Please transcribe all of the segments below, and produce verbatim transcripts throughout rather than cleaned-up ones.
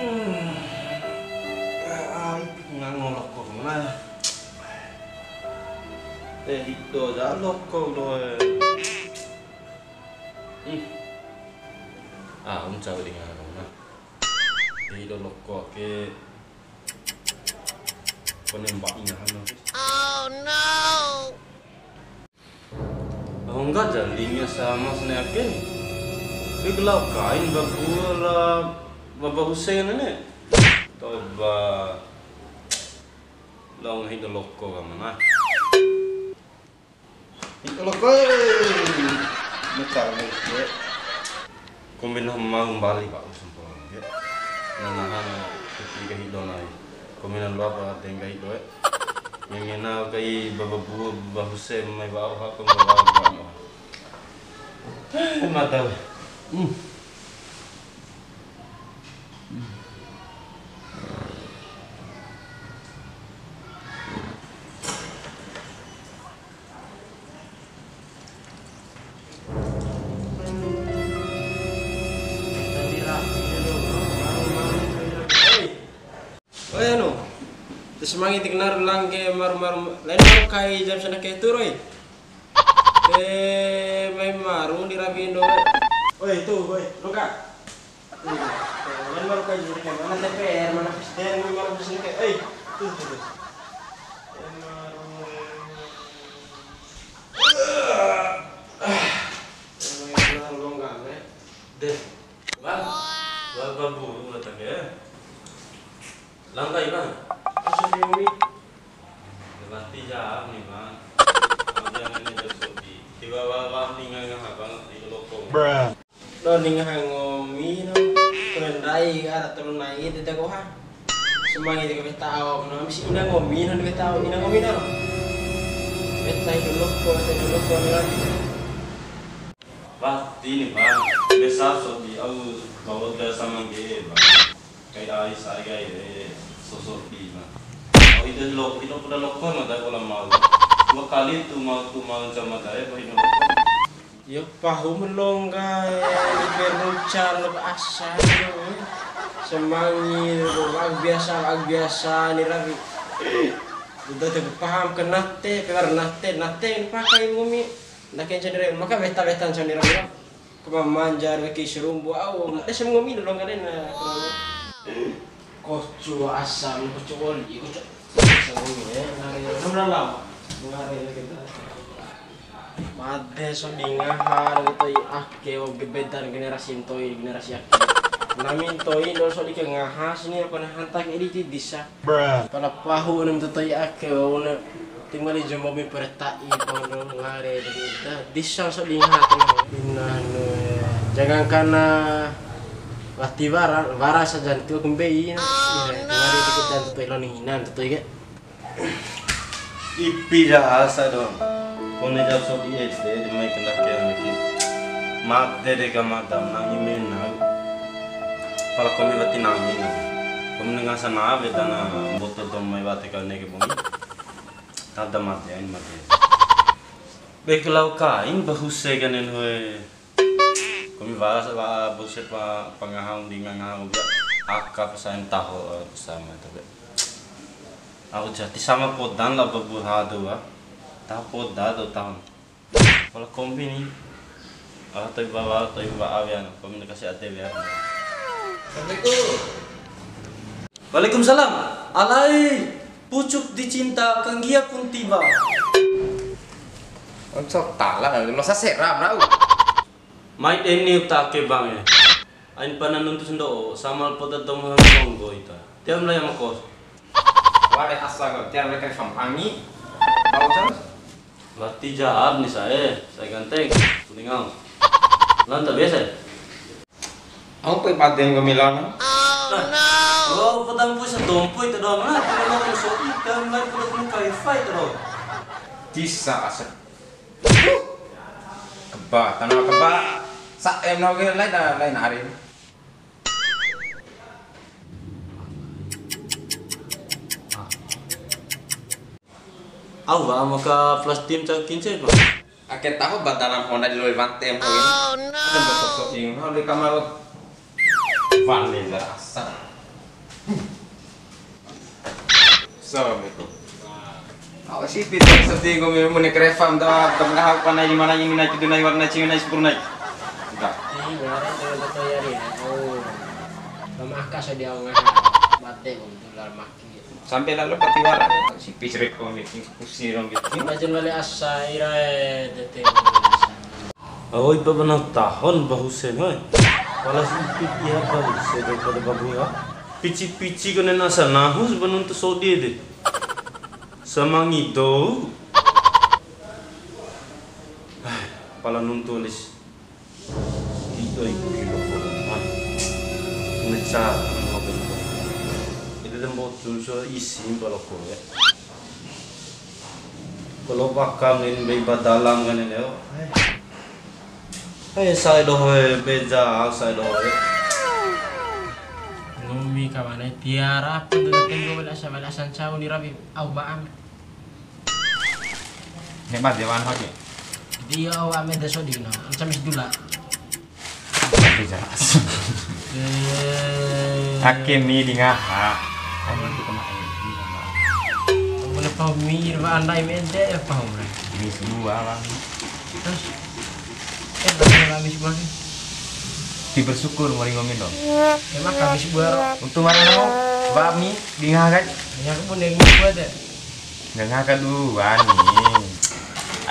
Hmm. Ai, ngango loko na. Te hido ja loko doe. Hmm. Ah, um, cawe di ngango na. Te hido loko ke. Kone mba'i ngaha na. Oh no. Lao ngga ja linga sama sene ake ni. Ri gelau kain babua la baba Husen ne. Toba. Lao ngahi do loko ka mana. Itu loko. Mecar ni. Kombi nahu mau mbali, Pak, sempurna, ya. Nah, nah, nah, ketika hido nai. Kombi na loa pa tengga hido, ya. Yang ngena kai baba bu, baba Hussein, mai bau, apa, baba, baba. Eh, mata, weh. Hmm. Oi, anu, terus mangi tiknar langge maru-maru, lain maru kai jam sana ke turoi. Te mai maru di rabi Indo. Oi, tu, oi, loka. Iya. Mana maru kai juri kai, mana T P R, mana presiden, mana maru di sini kai. Eh, tuh, tuh, tuh. Mana maru, mana maru. Deh. Bang. Bang, bang, buru, datang ya. Langkai, Bang. Masuk di umi. Berarti jam nih, Bang. Abang ini jam sobi. Tiba-tiba, Bang, tinggal nggak, Bang, di loko. Bruh. Doni ngaha ngomi no, kone ndai ara tolu nai ede ta koha. Semangi de kaweta awa no, misi ina ngomi no, weta awa ina ngomi no. Weta ido loko, weta ido loko ni lagi. Wati ni, Bang. Biasa so di au bawa biasa mangge, Bang. Kai ai sai kai, eh, sosok di, Bang. Au ido loko, ido poda loko mada kola mau. Dua kali tu mau, tu mau sama dai, Bang, ido loko. Yo, pahu melongga, eh, beruca, lo asa, lo, eh. Semangi, lo, wa'u biasa, wa'u biasa, ni rawi. Udah tuh paham ke nate, pelar nate, nate, ni pakai bumi. Nah, kayak cedera, maka weta-weta, cani rawi. Kema manja, weki serumbu, au, ese ngomi, lo, nggak ada, nah. Kocu asam, kocu oli, kocu asam ini, ya. Ngare, enam bulan lama. Ngare, kita. Made so di ngaha, ntoi ake, o, gebedan generasi ntoi, generasi ake. Nami ntoi, ndo so di ke ngaha, sini apa na hanta ke edit disa. Pala pahu nem ntoi ake, o, ne, tinggal di jombo mi pertai, pondo ngare, da, disa so di ngaha, tena. Inna, no, jangankan, ah, wati wara, wara saja tu kumbei, nah. Iya, ngare di kita ntoi lo ni, nan ntoi ke. Ipi ja asa do. Kone ja so di S D di mai kena ke niki. Made de ka mada nangi mena. Pala komi wati nangi. Komi nengah sana be dana mboto do mai wati kal neke bongi. Tada made ain made. Be kelau kain bahuse kanen hoe. Komi wara sa wa bose pa pangaha di ngaha uga aka pesan taho, eh, pesan mata be. Aku jati sama podan la babu hadu wa. Taho poda do tahun. Kalau kombi ni. Ah, toi bawa, toi bawa awian. Komunikasi ate ya. Assalamualaikum. Waalaikumsalam. Alai, pucuk dicinta kanggia pun tiba. Oncok tala, lo saseram rau. Mai deni uta ake bang e. Ain pana nuntu sendo'o, sama poda dou ma monggo ita. Tiam lai ama kos. Wale asa kau, tiam lai kai fampangi. Bau terus. Berarti jahat nih saya, saya ganteng, kuningau. Lan tak biasa ya? Au pai paden ko milana. Nah, oh, poda mpui satompo ita doang lah, kalau mau sopi, tiam lai poda kai fai terus. Tisa asa. Keba, tana keba. Sa em no ke lai da, lai nari. Au wa maka plus tim ca kince, Bang. Ke tahu ba dalam Honda di loi wante mo. Oh no. Ada sosok ini, nah, di kamar. Vale, nggak rasa. Assalamualaikum. Au si pito sedih gue mau nih kerefam dah, temen aku panai di mana ini naik itu naik warna cina naik sepuluh naik. Enggak. Iya, orang tuh betul ya dia. Oh. Lemah kas dia ngah. Mate betul lemah. Sampai lalu patiwara si pisrip kau bikin kusi dong bikin. Rajin wali asa irae tete. Oi, pa bana tahon ba Husen, hoi. Pala si piti apa Husen daripada babu ya. Pici-pici kone nasa nahu sebenarnya tu sodi de. Sama ngido. Pala nuntu lis. Ito iku kilo kono. Meca. Itu tempat tunso isi pala kono ya. Kalau pakam ini baik badalang kan ini, oh. Eh, sai doho e, beja, sai doho e. Nggomi kawane tiara, apa tu tenggo balasan, balasan cau ni rabi, au baam. Nikmat ya, wan, oke. Dia au ame de sodina, macam is dula. Beja. Eh. Ake mi di ngaha. Ayo, itu kena air. Boleh paham mi, irwa andai mende, eh, paham, eh. Ini semua, Bang. Terus? Eh, tapi Kamis buah ni. Ti bersyukur mori ngomi do. Emang Kamis buah ro. Untung mana namo? Bami di ngaha kan? Ya aku pun yang buah deh. Ngaha kadua ni.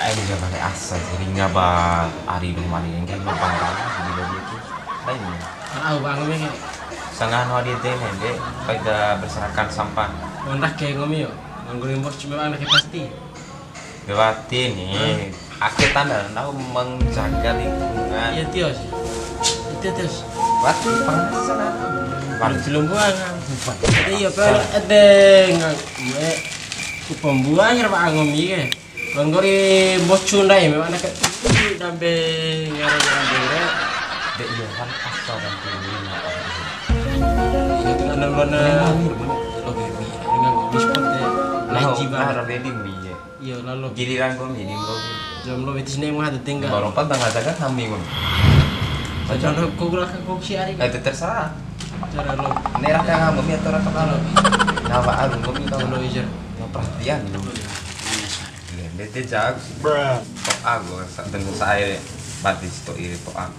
Ae, bisa pakai asa sih, ringa ba ari rumah ni, yang kayak bang bang di lobby itu. Lain ni. Ah, bang, ini. Sangano di tene de, pada berserakan sampah. Mandak ke ngomi yo. Nganggur impor cuma anak pasti. Berarti ni, aku tanda tahu menjaga lingkungan. Iya, Tios. Itu, Tios. Berarti panas sana. Belum, belum buang, ah. Iya, Pak. Ada nggak? Gue, ku pembuang ya, Pak, ngomi ke. Nggori bocu ndai, memang nak dambe ngara dambe. Dek, iya, kan asal dan tinggi. Iya, kan ada lona. Bener, bener. Lo bemi, dengan ngomi seperti. Nah, jiwa. Nah, rabe di mi, ya. Iya, lalu. Giliran gua mini, bro. Jam lo betis nih, mah ada tinggal. Baru empat tanggal jaga kami, gua. Macam lo, kau gerak, kau si hari. Eh, itu terserah. Cara lo. Ini raka nggak, gua atau raka malu. Nama aku, gua minta. Lo, ijar. Mau perhatian, lo. Iya, dia, dia jago sih. Bruh. Tok aku, sa-, dengan saya, batis tok iri, tok aku.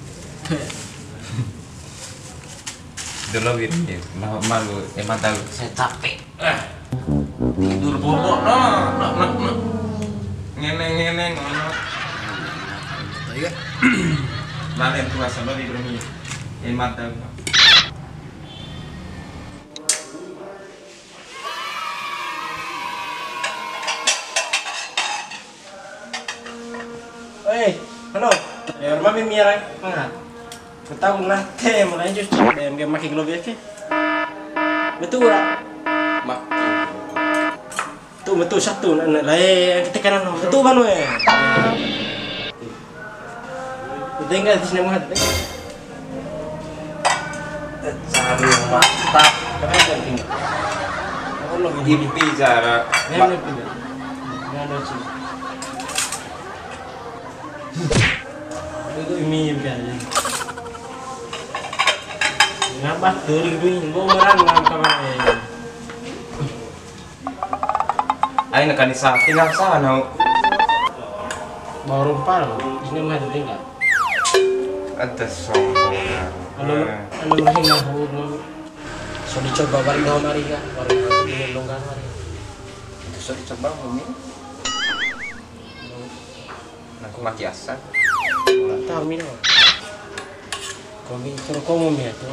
Dulu, Win, ya. Nah, malu, emang tahu. Saya capek. Eh, tidur bobok, no, no, no, no. Ngene, ngene, ngono. Iya. Nah, yang tua sama di Brunei. Hemat dah. Oi, halo. Ya, rumah Mimi ya, Rai. Mana? Ketahu lah, teh, mulai jus, yang dia makin globi, oke? Betul, Ra? Makin. Tu, betul, satu, na, na, lai, kita kanan, no. Betul, Bang, eh. Itu enggak, di sini, Muhammad. Cari mantap. Kenapa, Bang? Oh, lo gini. Ipi cara. Ini ada, ini ada, sih. Itu imi, imi, ya. Ngapa tuh, ini, gua merang, ngapa, Bang, ya? Aina kani sa, tinggal sa, nau. Bau rumpal, ini mah tinggal. Ada sombong. Anu, eh. Anu, nahu, nahu. So dicoba baru dah mari, kan? Baru ini longgar mari. Itu so dicoba, Umi. Nah, aku mati asa. Tahu, Mino. Komi, terus komo mi atu.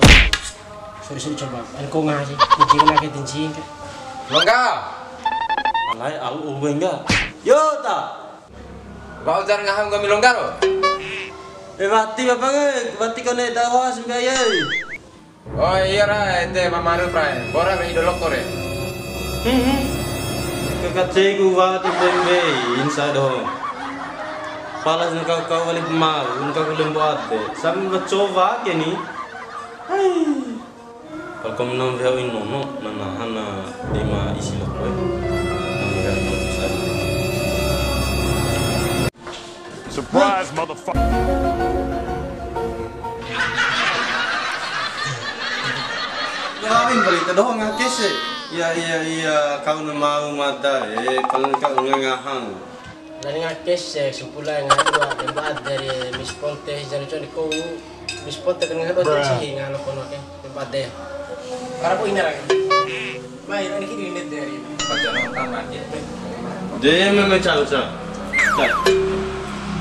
Sorry, sorry, coba. Ada kau ngaha sih. Mungkin lagi tinci ke. Longga. Alai, au, au, enggak. Yo, ta. Bau jar ngaha nggomi longga ro. Eh, wati, Bapak, eh. Wati kau naik dawa, sampai, eh. Oh, iya, ra, ede mamaru, Frai. Bora, be, ido loko, re. Hmm, hmm. Kakaceku wati bembe, insa doho. Palas na kau, kau wali pemaru, na kau lembo ade. Sambil bacoba ke ni. Hai. Kalau kau menang veo ino, no, nana, hana, lima isi loko, eh. Nang veo ino, sa. Surprise, motherfucker. Kawin balik ke doho ngaha kese. Iya, iya, iya, kau na mau mada, eh, paling kau ngangahang. Dari ngaha kese, sumpula ngaha dua, lemba dari Miss Ponte, jani coni kau, Miss Ponte kan ngaha dua, cihi ngaha kono ke, lemba de. Para ko ina ra. Mai, ini kini ini dari. Pacaran tamat ya. De, meme cau, cau. Cau.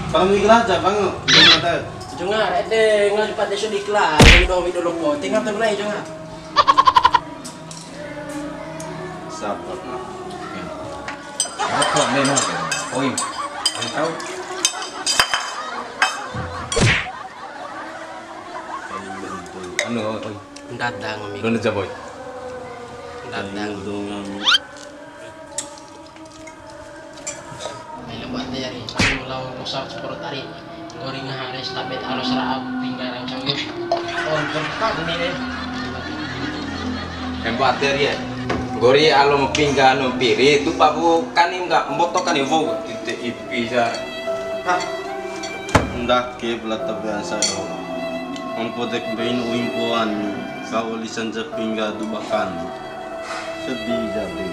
Bang, ikhlas aja, Bang. Gimana? Jonga, ede, nggak cepat deh, sudah ikhlas. Ini dong, video lo, tinggal temen aja, Jonga. Sabar, nah. Apa memang? Oi, oi, tahu. Anu, oi, oi. Dadang, Om. Dona ja, boy. Dadang. Dadang, Om. Ayo, buat dia, ri. Aku lao rusak sepuluh tari. Nggori ngaha re stabet alo sara'a pingga rancang. Oh, tempat ni re. Hempa ade ri e. Nggori alo ma pingga anu piri, tu papu kani ngga mboto kani wou, tite ipi sa. Hah. Ndake pala ta biasa do. Ampo de mbei na oi mpoa ni, kau lisan ja pingga du ba kani. Sedih jadi.